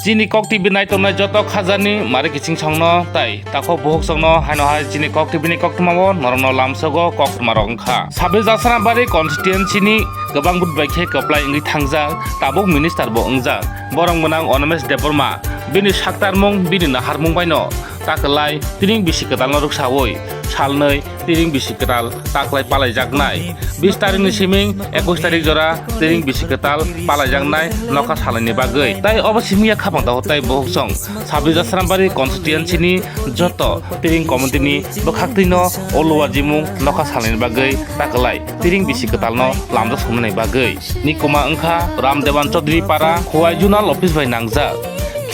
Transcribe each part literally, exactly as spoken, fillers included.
Chini Kok T V nai tongnai joto khajani mari kiching songno tai takhok buhuk songno haino hai chini Kok T V ni koktwmao norokno lamsogo koktwma rok wngkha. Sabis Jasrambari constituency ni kwbang but bai khe kwplai wngwi thangjak, tabuk minister bo wngjak. Borok mwnang Animesh Debbarma, bini saktarmung, bini naharmung baino takwlai tring bisi kwtalno rwksawi salnwi tring bisi kwtal taklai palaijaknai. Bis tarikni siming ekwis tarik jora tring bisi kwtal palaijaknai nokha salaini bagwi. Tai obo simi ya khabang tago tai bohok song Sabis Jasrambari constituency ni joto tring committee ni bwkhaktwino o luajimung nokha salaini bagwi taklai tring bisi kwtalno lamjak songmani bagwi. Ni kwma wngkha Ramdewan Chaudhary Para, Khowai Zonal Office bai nangjak.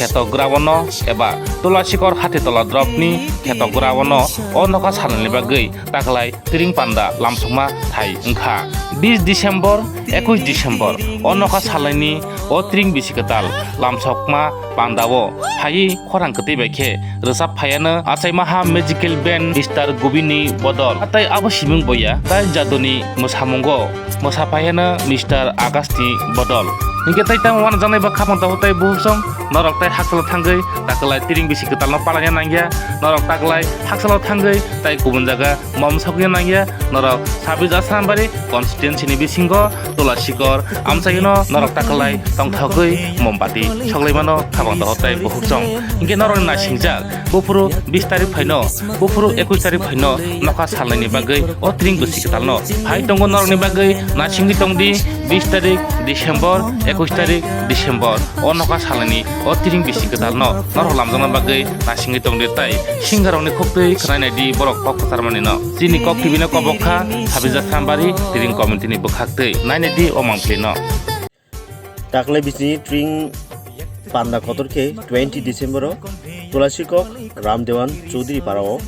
Khetokgra wano eba Tulasikor Hatitola dropni khetokgra wano o nokha salnani bagwi taklai tring panda lamsokma thai wngkha. Bis December, ekwis December o nokha salnani o tring bisi kwtal lamsokma pandao phaiwi khorang kwtwi bai khe rwchap phaiano achaimaha magical band Mister Gubini bodol. Tei abo siming boya tai jadoni mwsamungo mwsa phaiano Mister Agasti bodol. Hinkhe tai tamo wanajaknai ba khapang tabuk tai buhuk song norok tai haksalo thangwi taklai tring bisi kwtalno palaina nangya, norok taklai haksalo thangwi tai kubun jaga mom sokya nangya, norok Sabis Jasrambari constituency ni bisingo Tulasikor amchaino norok taklai tongthokgwi mombati soklaimano khabang dohor tai buhuk song. Hinkhe norokni naisingjak buphuru bis tarik phaino, buphuru ekwis tarik phaino nokha salnaini bagwi o tring bisi kwtalno phai tongo norokni bagwi naisingwi tongdi bis tarik December, ekwis tarik December o nokha salnaini o tring bisi kwtalno norok lamjakna bagwi naisingwi tongdi tai singarokni khuktwi khwnainai di borok kok kwcharmani no. Chini Kok T V no kobok kha Sabis Jasrambari tring committee ni bwkhaktwi. Nainai di o mangpili no. Taklai bisini tring panda kotor khe twenty December o Tulasikok Ramdewan Chaudhary Para o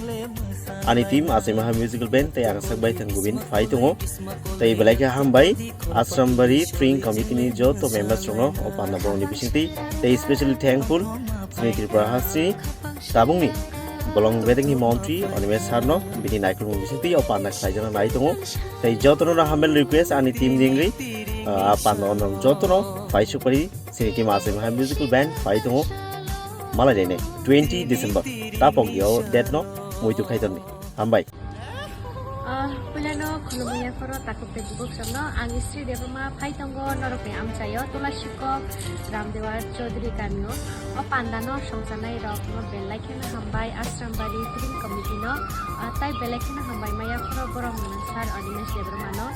ani team Achaimaha Musical Band tei ang sak bai thang Gubin phai tongo. Tei belai khe hambai Asrambari Tring Committee ni joto members rokno o panda borokni bisingtwi tei specially thankful chini Tripura hasteni tabukni bolong bedekni montri Animesh sir no bini naikolmung bisingtwi o panda khlaijakna nai tongo. Tei jotono no humble request ani team ni wngwi, ah, a panda o norok jotono paisuk pari chini team Achaimaha Musical Band phai tongo. Malai rene twenty December tapok dia o date no muitu khai tongdi. Hambai. Ah, puilano khulumui yaphoro takhuk tei bubuk songno ang Sri Debbarma phai tongo norokni amchaio Tulasikok Ramdewa Chaudhary kamio. O pandano songchanai rokno belai kheno hambai Asrambari Tring Committee no, ah, tai belai kheno hambai maya phoro borok mwnang sir Animesh Debbarma no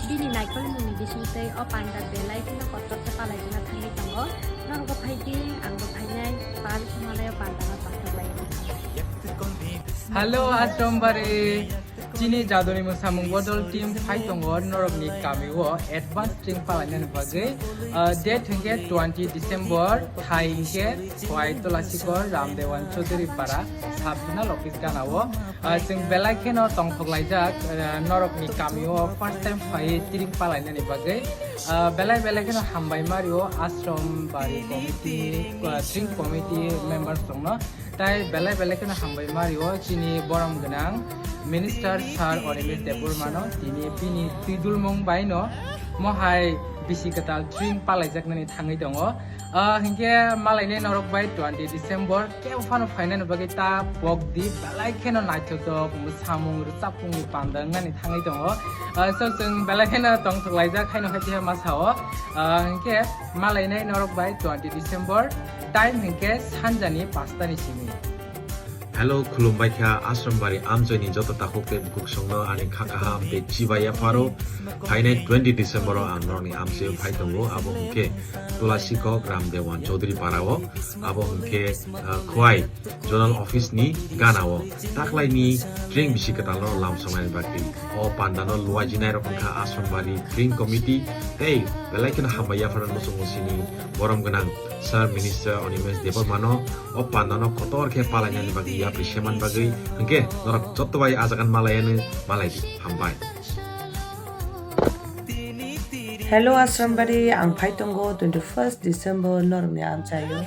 bini naikolmungni bisingtwi o panda belai kheno kotor khe palaijana thangwi tongo. Norokbo phai di, angbo phainai, pal himalayo pandano tongthok lai. Hello, Asrambari. Chini jadoni mwsamung bodol team phai tongo norokni kamio advance tring palainani bagwi. Ah, date hwnkhe twenty December, thai hwnkhe Khowai Tulasikor Ramdewan Chaudhary Para sub zonal office ganao. Ah, chwng belai kheno tongthok laijak, ah, norokni kamio first time phai tring palainani bagwi. Ah, belai belai kheno hambai mario Asrambari committee, ah, tring committee members rokno. Tai belai belai kheno hambai mario chini borom gwnang Minister Sir Animesh Debbarma no, tini bini twidulmung bai no mohai bisi kwtal tring palaijaknani thangwi tongo. Ah, hinkhe malainai norok bai twenty December kebo phano phainani bagwi ta pok di belai kheno naithotok mwsamung rwchapmungni panda wngnani thangwi tongo. Ah, so chwng belai kheno tongthok laijak haino hai masa o. Ah, hinkhe malainai norok bai twenty December. Time hinkhe sanjani pastani simi. Hello, khulumbai kha Asrambari amchaini joto takhuk tei bukhuk songno ani kha kaham tei chibai yapharo. Phainai twenty December o ang norokni amchaio phai tongo, abo hwnkhe Tulasikok Ramdewan Chaudhary Para o, abo hwnkhe, ah, Khowai Zonal Office ni gana o taklai ni tring bisi kwtal no lamsoknai bagwi. O panda no luajinai rok wngkha Asrambari Tring Committee tei belai kheno hambai yapharo muchungo sini borom gwnang Sir Minister Animesh Debbarma no o panda no kotor khe palainani bagwi yapri seman bagwi hwnkhe norok joto bai a jagan malaiano malai di. Hambai. Hello Asrambari, ang phai tongo twenty first December norokni amchaio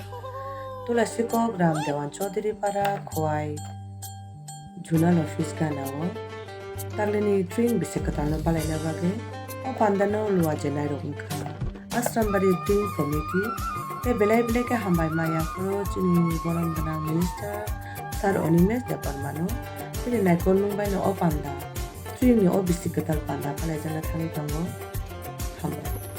Tulasikok Ramdewan Chaudhary Para Khowai Zonal Office ganao taklini tring bisi kwtalno balaina bagwi o pandano luajenairok wngkha Asrambari Tring Committee Tei belai belai khe hambai maya phuru chini borom gwnang minister Sir Animesh Debbarmano chini naikolmung baino o panda, chini o bisi kwtal panda phalaijakna thangwi tongo. Hambai.